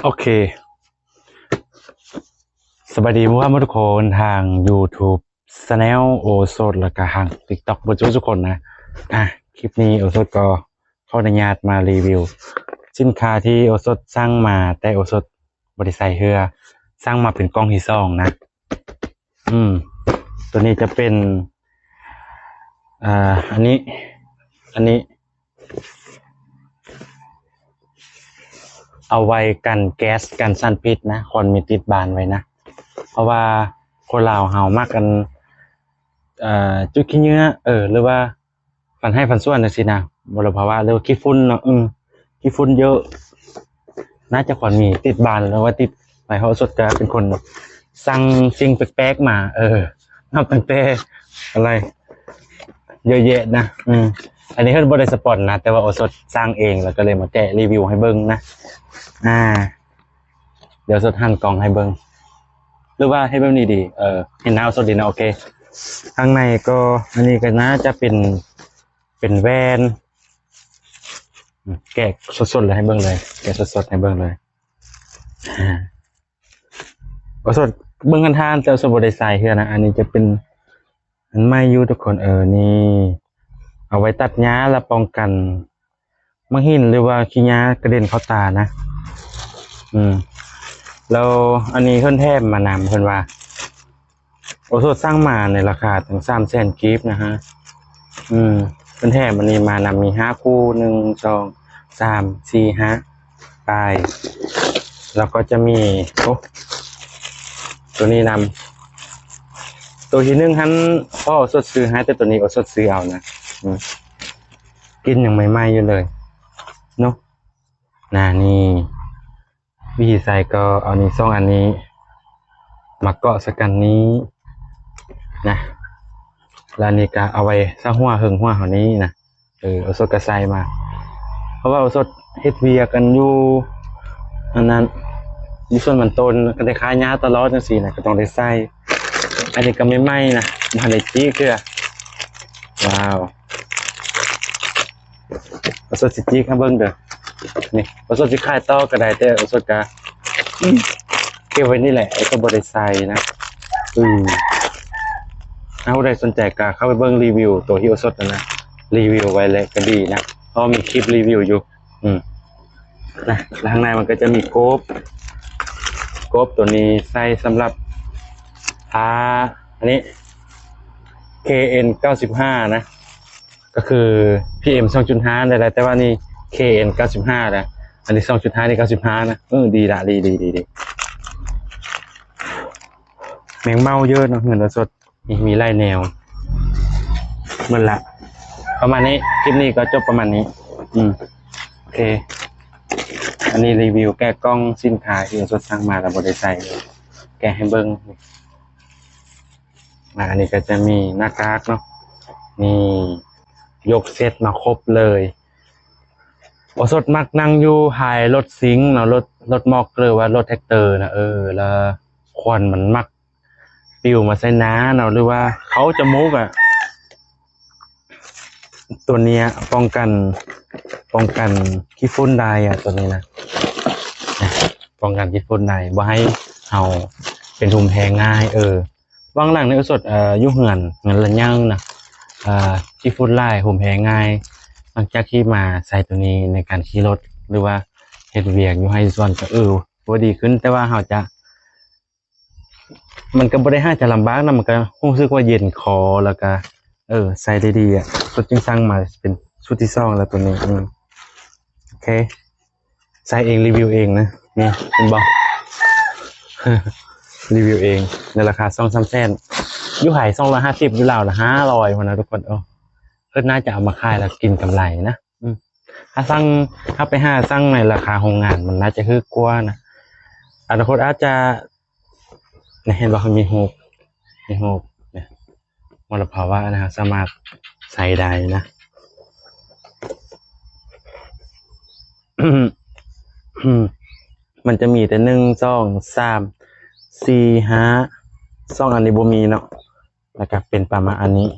ໂອເຄ ສະບາຍດີໝູ່ເພື່ອນທຸກຄົນທາງ YouTube Channel ໂອສົດ ແລ້ວກະທາງ TikTok ເບິດທຸກຄົນນະ. ອ່າ ຄລິບນີ້ໂອສົດກໍຂໍອະນຸຍາດມາຣີວິວສິນຄ້າທີ່ໂອສົດສັ່ງມາ ແຕ່ໂອສົດບໍ່ໄດ້ໃສ່ເທື່ອ ສັ່ງມາເປັນກ່ອງທີສອງນະ. ອືມ ຕົວນີ້ຈະເປັນ ອ່າ ອັນນີ້ ອັນນີ້ ເອົາໄວ້ກັນແກັສ ກັນສານພິດນະ ຄວນມີຕິດບ້ານໄວ້ນະ ເພາະວ່າຄົນລາວເຮົາມັກອັນ ເອີ ຈຸດຂີ້ເຫຍື້ອ ເອີ ຫຼືວ່າ ຟັນໄຮ່ຟັນສວນຈັ່ງຊີ້ນະ ມົນລະພາວະ ຫຼືວ່າຂີ້ຝຸ່ນເນາະ ອືມ ຂີ້ຝຸ່ນເຍີະ ໜ້າຈະຄວນມີຕິດບ້ານ ຫຼືວ່າຕິດໄວ້ ເພາະໂອສົດກະເປັນຄົນສັ່ງສິ່ງແປກໆມາ ເອີ ນັບຕັ້ງແຕ່ອະໄລເຍອະແຍະນະ ອືມ ອັນນີ້ເພິ່ນບໍ່ໄດ້ສະປອນນະ ແຕ່ວ່າໂອສົດສັ່ງເອງ ແລ້ວກໍເລີຍມາແກະຣີວິວໃຫ້ເບິ່ງນະ ອ່າ ດຽວໂອສົດຫັນກ້ອງໃຫ້ເບິ່ງ ຫຼືວ່າເຮັດແບບນີ້ດີ ເອີ ເຫັນໜ້າໂອສົດດີເນາະ ໂອເຄ ຂ້າງໃນກໍ ອັນນີ້ກໍໜ້າຈະເປັນ ເປັນແວ່ນ ແກະສົດໆເລີຍ ໃຫ້ເບິ່ງເລີຍ ແກະສົດໆໃຫ້ເບິ່ງເລີຍ ອາ ໂອສົດເບິ່ງຄັນທານ ແຕ່ໂອສົດບໍ່ໄດ້ໃສ່ເທື່ອນະ ອັນນີ້ຈະເປັນອັນໃໝ່ຢູ່ທຸກຄົນ ເອີ ນີ້ ເອົາໄວ້ຕັດຫຍ້າ ແລະປ້ອງກັນ ໝາກຫີນ ຫຼືວ່າຂີ້ຫຍ້າກະເດັນເຂົ້າຕານະ ອືມ ແລ້ວອັນນີ້ເພິ່ນແຖມມານຳ ເພິ່ນວ່າ ໂອສົດສັ່ງມາໃນລາຄາຕັ້ງສາມແສນກີບນະຮະ ອືມ ເພິ່ນແຖມອັນນີ້ມານຳ ມີຫ້າຄູ່ ໜຶ່ງ ສອງ ສາມ ສີ່ ຫ້າ ປາຍ ແລ້ວກໍຈະມີ ໂອ້ ຕົວນີ້ນຳ ຕົວທີໜຶ່ງຫັ້ນ ພໍ່ໂອສົດຊື້ໃຫ້ ແຕ່ຕົວນີ້ໂອສົດຊື້ເອົານະ ອືມ ກິ່ນຍັງໃໝ່ໆຢູ່ເລີຍເນາະ ນາ ນີ້ ວິທີໃສ່ກໍເອົານີ້ ສອງອັນນີ້ມາເກາະໃສ່ກັນນີ້ນະ ແລ້ວອັນນີ້ກໍເອົາໄວ້ຊະຫົວ ເທິງຫົວເຮົານີ້ນະ ເອີ ໂອສົດກໍໃສ່ມາ ເພາະວ່າໂອສົດເຮັດວຽກກັນຢູ່ ອັນນັ້ນ ຢູ່ສວນມັນຕົ້ນ ກໍໄດ້ຄ້າຫຍ້າຕະຫຼອດຈັ່ງຊີ້ນະ ກໍຕ້ອງໄດ້ໃສ່ ອັນນີ້ກໍໃໝ່ໆນະ ບໍ່ທັນໄດ້ຈີກເທື່ອ ວ້າວ ໂອສົດຊິຈີກໃຫ້ເບິ່ງເດີ ນີ້ ໂອສົດຊິຂາຍຕໍ່ກໍໄດ້ ແຕ່ໂອສົດກະ ອືມ ເກັບໄວ້ນີ້ແຫຼະ ໂອສົດບໍ່ໄດ້ໃສ່ນະ ອືມ ຖ້າຜູ້ໃດສົນໃຈກໍເຂົ້າໄປເບິ່ງຣີວິວ ໂຕທີ່ໂອສົດນັ້ນນະ ຣີວິວໄວ້ແຫຼະກໍດີນະ ເພາະວ່າມີຄລິບຣີວິວຢູ່ ອືມ ນະ ແລ້ວຂ້າງໃນມັນກໍຈະມີໂກບ ໂກບໂຕນີ້ໃສ່ສຳລັບ ອ່າ ອັນນີ້ ເຄເອັນເກົ້າສິບຫ້ານະ ກໍຄື ພີເອັມສອງຈຸດຫ້ານັ້ນແຫຼະ ແຕ່ວ່ານີ້ ເຄເອັນເກົ້າສິບຫ້ານະ ອັນນີ້ສອງຈຸດຫ້າ ນີ້ເກົ້າສິບຫ້ານະ ເອີ ດີລະ ດີໆໆໆ ແມງເມົາເຍີະເນາະ ເງິນໂອສົດ ນີ້ມີຫຼາຍແນວ ໝົດລະ ປະມານນີ້ ຄລິບນີ້ກໍຈົບປະມານນີ້ ອືມ ໂອເຄ ອັນນີ້ຣີວິວແກະກ່ອງສິນຄ້າທີ່ໂອສົດສັ່ງມາແລ້ວບໍ່ໄດ້ໃສ່ ແກະໃຫ້ເບິ່ງ ອ່າ ອັນນີ້ກໍຈະມີໜ້າກາກເນາະ ນີ້ ຍົກເຊັດມາຄົບເລີຍ ໂອສົດມັກນັ່ງຢູ່ທ້າຍລົດຊິງເນາະ ລົດ ລົດໝອກ ຫຼືວ່າລົດແທັກເຕີນະ ເອີ ແລ້ວຄວັນມັນມັກປິວມາໃສ່ໜ້າເນາະ ຫຼືວ່າເຂົ້າຈະມູກອະ ຕົວເນີ້ຍປ້ອງກັນ ປ້ອງກັນຂີ້ຝຸ່ນໄດ້ອະ ຕົວນີ້ນະ ປ້ອງກັນຂີ້ຝຸ່ນໄດ້ ບໍ່ໃຫ້ເຮົາເປັນພູມແພ້ງ່າຍ ເອີ ຫວ່າງຫຼັງນີ້ໂອສົດ ເອີ ຢູ່ເຮືອນ ເຮືອນລະຍາງນະ ເອີ ຂີ້ຝຸ່ນຫຼາຍ ພູມແພ້ງ່າຍ ຫຼັງຈາກທີ່ມາໃຊ້ຕົວນີ້ໃນການຂີ່ລົດ ຫຼືວ່າເຮັດວຽກຢູ່ໄຮ່ສວນ ກໍ ເອີ ບໍ່ດີຂຶ້ນ ແຕ່ວ່າເຮົາຈະ ມັນກໍບໍ່ໄດ້ຫາຍຈະລຳບາກນະ ມັນກໍຮູ້ສຶກວ່າເຢັນຄໍ ແລ້ວກໍ ເອີ ໃຊ້ໄດ້ດີອະ ໂອສົດຈຶ່ງສັ່ງມາເປັນຊຸດທີສອງແລ້ວຕົວນີ້ ອືມ ໂອເຄ ໃຊ້ເອງ ຣີວິວເອງນະ ນີ້ ເຫັນບໍ່ ຣີວິວເອງ ໃນລາຄາສອງສາມແສນ ຢູ່ໄທສອງຮ້ອຍຫ້າສິບ ຢູ່ລາວລະຫ້າຮ້ອຍພຸ້ນນະທຸກຄົນ ເອີ ເພິ່ນໜ້າຈະເອົາມາຂາຍແລ້ວກິນກຳໄລນະ ອືມ ຖ້າສັ່ງ ຖ້າໄປຫາສັ່ງໃນລາຄາໂຮງງານ ມັນໜ້າຈະຖືກກວ່ານະ ອະນາຄົດອາດຈະ ນີ້ ເຫັນບໍ່ ເຂົາມີຮູບ ມີຮູບ ນີ້ ມໍລະພາວະນະ ສາມາດໃຊ້ໄດ້ນະ ມັນຈະມີແຕ່ ໜຶ່ງ ສອງ ສາມ ສີ່ ຫ້າ ສອງອັນນີ້ບໍ່ມີເນາະ ແລ້ວກະເປັນປະມານອັນນີ້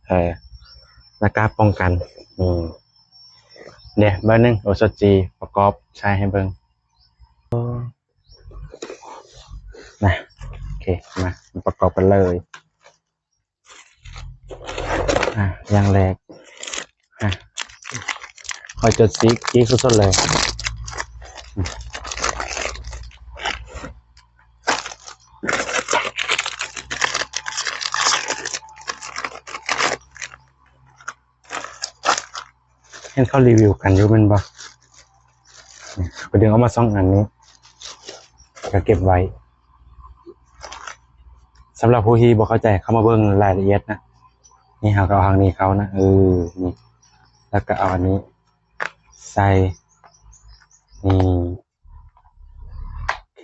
ເອີ ໜ້າກາກປ້ອງກັນ ອືມ ເດ ບາດໜຶ່ງໂອສົດຊິປະກອບໃຊ້ໃຫ້ເບິ່ງ ນະ ໂອເຄ ມາປະກອບກັນເລີຍ. ອ່າ ຢ່າງແລກ ອ່າ ຂ້ອຍຈົດສີກີ້ສຸດໆເລີຍ. ເຫັນເຂົາຣີວິວກັນຢູ່ແມ່ນບໍ່? ນີ້ ຂ້ອຍດຶງອອກມາສອງອັນນີ້ ກໍເກັບໄວ້. ສຳລັບຜູ້ທີ່ບໍ່ເຂົ້າໃຈ ເຂົ້າມາເບິ່ງລາຍລະອຽດນະ. ນີ້ເຮົາກໍເອົາທາງນີ້ເຂົ້ານະ ເອີ ນີ້ ແລ້ວກໍເອົາອັນນີ້ໃສ່ ນີ້ ໂອເຄ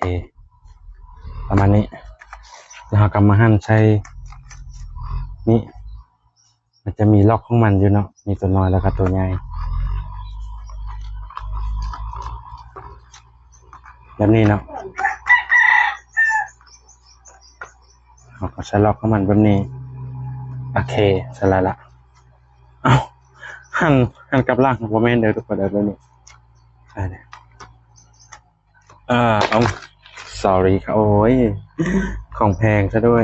ປະມານນີ້. ແລ້ວເຮົາກໍມາຫັນໃສ່ນີ້ ມັນຈະມີລັອກຂອງມັນຢູ່ເນາະ ມີຕົວນ້ອຍແລ້ວກໍຕົວໃຫຍ່ ແບບນີ້ເນາະ. ເຮົາກໍໃສ່ລັອກຂອງມັນແບບນີ້ ໂອເຄ ໃສ່ແລ້ວລະ. ເອົ້າ ຫັນ ຫັນກັບຫຼັງ ບໍ່ແມ່ນເດີທຸກຄົນເດີ ແບບນີ້ ອ່າ ເອີ ເອົ້າ sorry ຄັບ ໂອ້ຍ ຂອງແພງຊະດ້ວຍ.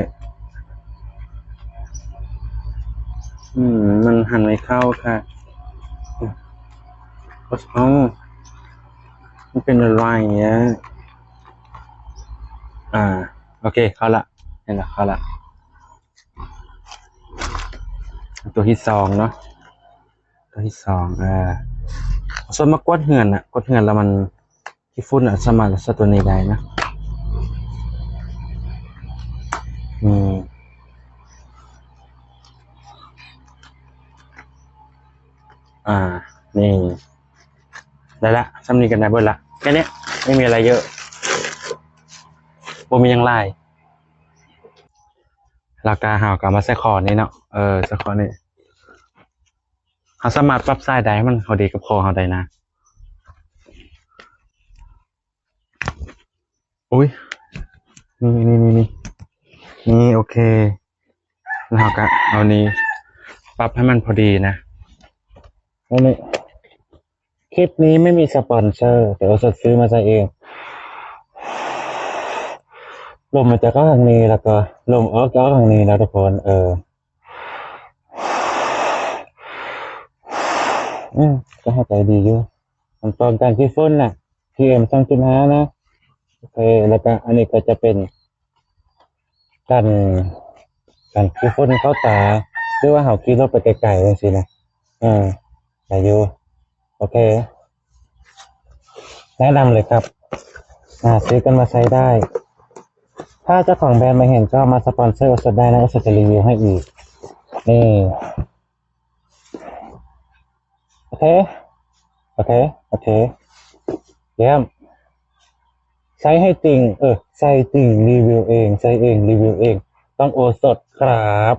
ອືມ ມັນຫັນໄມ່ເຂົ້າຄ່ະ. ເອົ້າ ມັນເປັນອະໄລອະ? ອ່າ ໂອເຄ ເຂົ້າລະ ເຫັນລະ ເຂົ້າລະ. ຕົວທີສອງເນາະ ຕົວທີສອງ ເອີ ສ່ວນມາກວາດເຮືອນນະ ກວາດເຮືອນແລ້ວມັນ ຂີ້ຝຸ່ນອະ ສາມາດໃຊ້ຕົວນີ້ໄດ້ນະ. ອືມ ອ່າ ນີ້ ໄດ້ລະ ສ່ຳນີ້ກໍໄດ້ເບິດລະ ແຄ່ນີ້ ໄມ່ມີອະໄລເຍີະ ບໍ່ມີຫຍັງຫຼາຍ. ແລ້ວກໍເຮົາກໍມາໃສ່ຂໍ້ນີ້ເນາະ ເອີ ໃສ່ຂໍ້ນີ້ ເຮົາສາມາດປັບສາຍໃດໃຫ້ມັນພໍດີກັບຄໍເຮົາໄດ້ນະ. ໂອ້ຍ ນີ້ ນີ້ ນີ້ ນີ້ ໂອເຄ ແລ້ວເຮົາກໍເອົານີ້ປັບໃຫ້ມັນພໍດີນະ. ອັນນີ້ ຄລິບນີ້ໄມ່ມີສະປອນເຊີ ແຕ່ໂອສົດຊື້ມາໃສ່ເອງ. ລົມມັນຈະເຂົ້າທາງນີ້ ແລ້ວກໍລົມອອກຈະອອກທາງນີ້ນະທຸກຄົນ ເອີ. ອືມ ກໍຫາຍໃຈດີຢູ່ ມັນປ້ອງກັນຂີ້ຝຸ່ນນະ ພີເອັມສອງຈຸດຫ້ານະ. ໂອເຄ ແລ້ວກໍອັນນີ້ກໍຈະເປັນກັນ ກັນຂີ້ຝຸ່ນເຂົ້າຕາ ຫຼືວ່າເຮົາຂີ່ລົດໄປໄກໆ ຈັ່ງຊີ້ນະ ເອີ ໄດ້ຢູ່. ໂອເຄ ແນະນຳເລີຍຄັບ ຫາຊື້ກັນມາໃຊ້ໄດ້. ຖ້າເຈົ້າຂອງແບຣນບໍ່ເຫັນຊອບ ມາສະປອນເຊີໂອສົດໄດ້ນະ ໂອສົດຈະຣີວິວໃຫ້ອີກ. ນີ້ ໂອເຄ ໂອເຄ ໂອເຄ ຢ້ຽມ. ໃຊ້ໃຫ້ຈິງ ເອີ ໃຊ້ຈິງ ຣີວິວເອງ ໃຊ້ເອງ ຣີວິວເອງ ຕ້ອງໂອສົດຄັບ.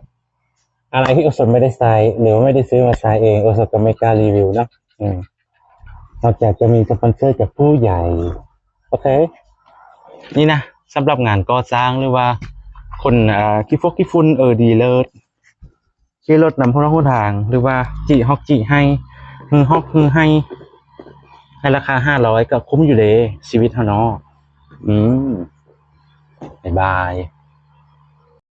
ອະໄລທີ່ໂອສົດໄມ່ໄດ້ໃຊ້ ຫຼືວ່າໄມ່ໄດ້ຊື້ມາໃຊ້ເອງ ໂອສົດກໍໄມ່ກ້າຣີວິວເນາະ. ອືມ ນອກຈາກຈະມີສະປອນເຊີຈາກຜູ້ໃຫຍ່. ໂອເຄ ນີ້ນະ ສຳລັບງານກໍ່ສ້າງ ຫຼືວ່າຄົນ ອ່າ ຂີ້ຟົກຂີ້ຝຸ່ນ ເອີ ດີເລີດ ຂີ່ລົດນຳຫົວນອກຫົນທາງ ຫຼືວ່າຈີ້ຮອກຈີ້ໄຮ່ ຮື້ຮອກຮື້ໄຮ່ ໃນລາຄາຫ້າຮ້ອຍ ກໍຄຸ້ມຢູ່ເດ້ ຊີວິດເຮົາເນາະ. ອືມ ບາຍບາຍ.